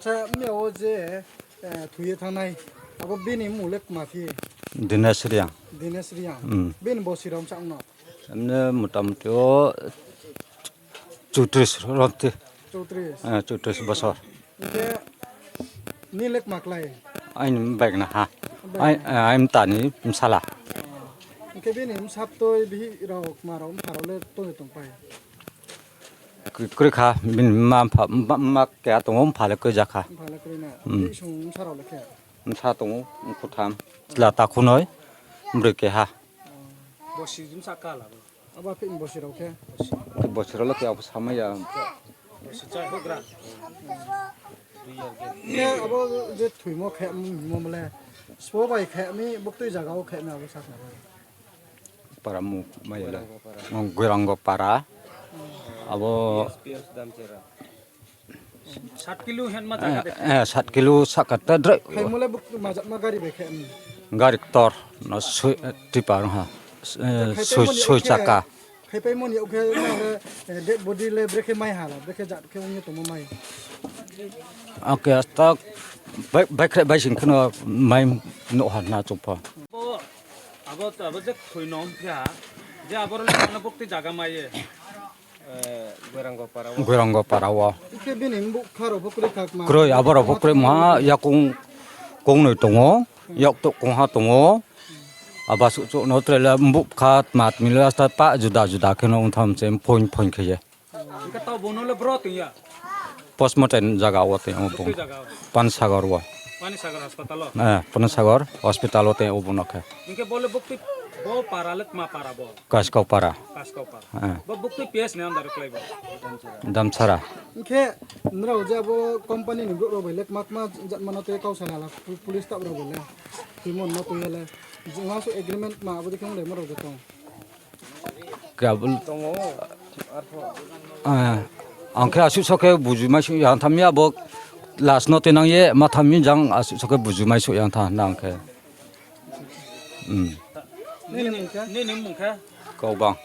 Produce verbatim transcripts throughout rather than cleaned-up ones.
Acha, mia wo je, eh, thoi ye thanng nai, abo bini mmung le kma phi? Dinesh Reang. Dinesh Reang. Hmm. Bini bosi rao bsa ong no? Emne motamuti o চৌত্রিশ ronti. চৌত্রিশ? Eh, চৌত্রিশ bosor. Hing khe nini le kma klái? Aini bag na ha. Bag na. Ai, eh, aini mta ni bsala. Oh. Hing khe bini bsa toi bihih rao, kma rao, mpha rao le tong de tongpai? Kri-, kroi kha, bini mma mpha, mma, mma keha tong ou, mpha le kroi ja kha. Mpha le kroi na. Hmm. Bihih song bsa rao le khe? Bsa tong ou, mkhu tham. Chla takhu noi, mbroi keha. Oh. Bosi jim sa kala bo. Abo aphi ni bosi rao khe? Bosi rao le khe abo samai ya. Bosi chai hogra. Khe abo je thoimo khe, mm, himo le, sbo bai khe mi buktui zaga wo khe mi abo sakhnari. Para mu mai le. Goirango para. Goirango para. Abo. Sat kilo hen ma jaga de. Eh, eh, sat kilo sahka ta droi. Khaimo le buk ma jat ma gari bai khe, mm. Gari ktor, no soi, eh, tipa rung ha. Eh, soi, soi chaka. Khaipaimo ni yak khe, eh, dead body le brekhe mai ha la, brekhe jat khe ong ye tongmo mai. Oke, asta bai, bai khreh bai sing kheno mai nuh ha na chung pho. Abo, abo, abo je khui no ong phi ha, je abo rao le ano buktui zaga mai ye. Eh, Goirango para wo. Goirango para wo. Khe bini mbukha rao pho kroi kha kma? Kroi, abo rao pho kroi mha, yakoung, koungnoi tong ou, yak to kongha tong ou. Abo suh chouh no tre le mbukha tma tmi le asta pa juda juda khe no ong tham se phoing phoing khe ye. Hing khe tao bung no le bro tong ya? Postmortem zaga wo tong ou bung. Khe zaga wo? Panisagar wo. Panisagar hospital wo? Eh, Panisagar hospital wo tong ou bung no khe. Hing khe bo le buktui, bo para le kma para bo? Kaskau para. Kaskau para. Eh. Bo buktui P S ni under klái bo? Damsara. Hing khe nrao je abo company ni brouh rao bai le kma kma jat mano tei kau salala, pu-, police staff rao bai le. Timo no tui ya le. Jing ha suh agreement kma abo dei khe ong le mo rao je tong. Khe abo, ah, ang khe asuh so khe buju mai suh yang tham ya bo last no tenang ye ma tham mi jang asuh so khe buju mai suh yang tha nang khe. Hmm. Nini mmung khe? Nini mmung khe? Kaubang.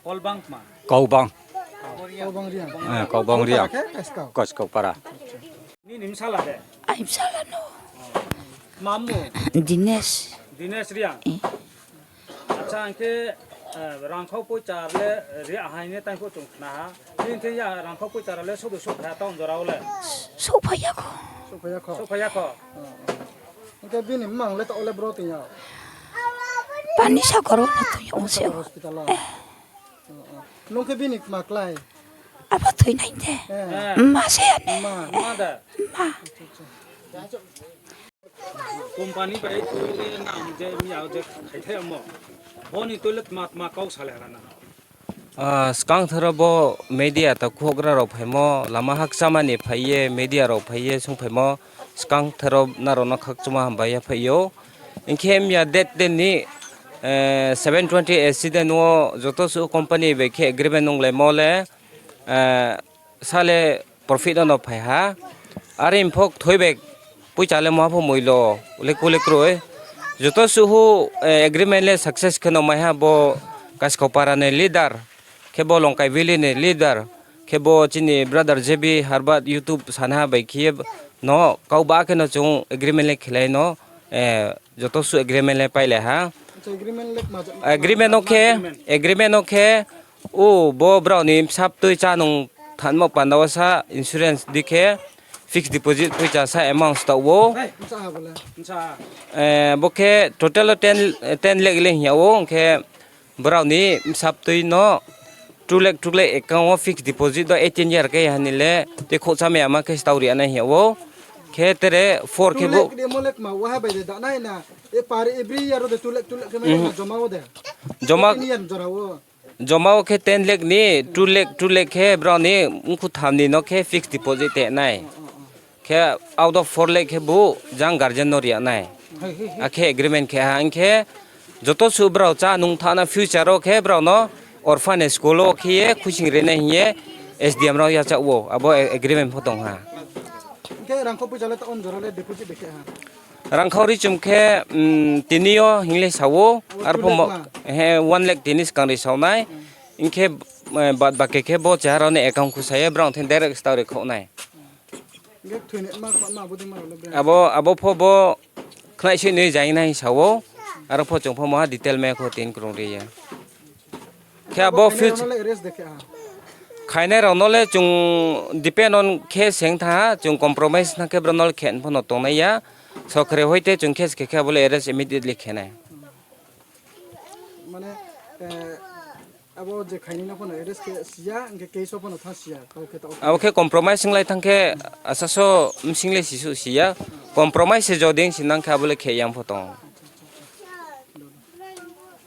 Kolbang ma? Kaubang. Kaubang Reang. Eh, Kaubang Reang. Para khe? Kaskau. Kaskau para. Nini bsala de? Ai bsala no. Ma mmung? Dinesh. Dinesh Reang. Eh. Acha, hing khe, eh, rangkhau poicha le ri ahai ni tang pho chung khna ha. Nini thing ya rangkhau poicha le souh de souhphai ha town jora wo le? Souhphai ya kho. Souhphai ya kho? Souhphai ya kho. Oh, oh. Hing khe bini mmang le taoh le bro tong ya? Panisagar wo no tong ya ong se. Panisagar hospital wo? Eh. Oh, oh. Nung khe bini kma klái? Abo thoi nai de. Eh. Mma se ya ne. Mma. Mma de. Mma. Company bai tui le nang je miya je khaithai amo. Bo ni tui le tma tma kau salai ha na? Ah, skang tharo bo media ta khuhgra rao phaimo, lama hakchama ni phai ye, media rao phai ye sungphaimo, skang tharo nrao no khakchangma hambai ya phai ou. Hing khe miya date ten ni, eh, seven twenty accident wo joto suh company bai khe agreement nunglaimo le, eh, sa le profit no no phai ha. Are pho kthoi bai poicha le mungha pho moilo le ku le kroi. Joto suh, eh, agreement le success khe no mai ha bo Kaskau para ni leader, khe bo Longkai Valley ni leader, khe bo chini brother J B Harbat YouTube sanaiha bai khe ye no kau ba khe no chung agreement le khelai no, eh, joto suh agreement le pailai ha. Agreement no khe, agreement no khe, o bo brao ni bsa btui chá nung thanmo panda wo sa insurance di khe fixed deposit poicha sa amount staoh ou. Eh, bo khe total wo ten, ten lakh le hing ya ou, hing khe brao ni bsa btui no two lakh, two lakh account wo fixed deposit do eighteen year khe ha ni le, te khouh chámai ya ma khe staoh ri ya nai hing ya ou. Khe tere four khe bo two lakh de mo le kma waha bai de da nai na, e par every year wo de two lakh, two lakh khe mai na joma wo de? Joma, eighteen year jora wo. Joma wo khe ten lakh ni, two lakh, two lakh khe brao ni mkhu tham ni no khe fixed deposit te nai. Khe out of four lakh khe bo jang guardian no ri ya nai. Akhe agreement khe ha, hing khe joto suh brao chá nung thanng na future wo khe brao no orphanage school wo khe ye khuising ri nai hing ye S D M rao yachaoh ou, abo agreement pho tong ha. Hing khe rangkhau poicha le ta on jora le deposit de khe ha? Rangkhau ri chum khe, mm, tini yo hing le sa ou, arphuh one lakh tini skang ri sao nai. Hing khe, eh, bad baki khe bo cheha rao ni account khusa ye brao thing direct staoh ri khouh nai. Hingkhe thoi ni ma, ma, ma, abo dei ma rao le bre. Abo, abo pho bo khnai soi noi jai nai sa ou. Aro pho chung pho maha detail mai kho tin krung ri ya. Khe abo khainai rao no le arrest de khe ha. Khainai rao no le chung depend on case hing tha ha, chung compromise na khe bro no le khe pho no tongnai ya. Sorkari hoite chung case khe khe abo le arrest immediately khe nai. Mane, eh, abo je khainai no pho no arrest khe si ya, hingkhe case wo pho no thanng si ya, tao khe tao. Abo khe compromise wnglai thanng khe, asa so bsing le si suh si ya. Compromise se jodi si nang khe abo le khe yang pho tong.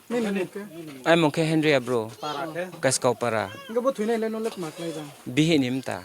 Nini mung khe? Aini mung khe Henry Abru. Kaskau para. Hingkhe bo thoinai le no le kma klái ba? Bihih ni mta.